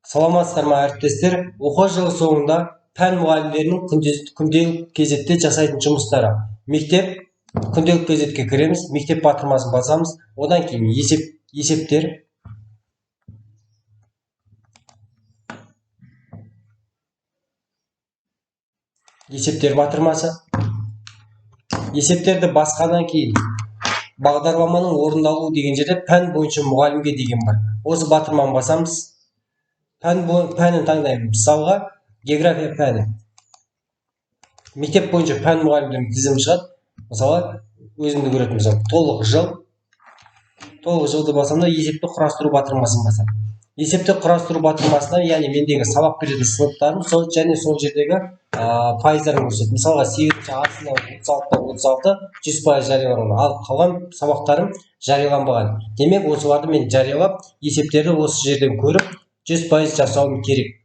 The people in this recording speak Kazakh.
Саламатсыздар ма, әріптестер? Оқу жылы соңында пән мұғалімдерінің күнделік кезекте жасайтын жұмыстары. Мектеп, күнделік кезекке кіреміз, мектеп батырмасын басамыз, одан кейін есептер. Есептер батырмасы. Есептерді басқаннан кейін бағдарламаның орындалуы деген жерде пән бойынша мұғалімге деген бар. Осы батырманы басамыз. Пәнін таңдаймын. Мысалға, география пәні. Мектеп бойынша пән мұғалімдерінің тізімі шығады. Мысалы, өзімді көретін болсам, толық жыл. Толық жылды басамын да есепті құрастыру батырмасын басамын. Есепті құрастыру батырмасына, яғни мендегі сабақ беретін сыныптарым, сол және сол жердегі, пайыздарын көрсетеді. Мысалға, сегізінші А сыныбы отыз алты, отыз алты, жүз пайыз жарияланған, ал қалған сабақтарым жарияланбаған. Демек, осыларды мен жариялап, есептерді осы жерден көріп, 100% жасауым керек.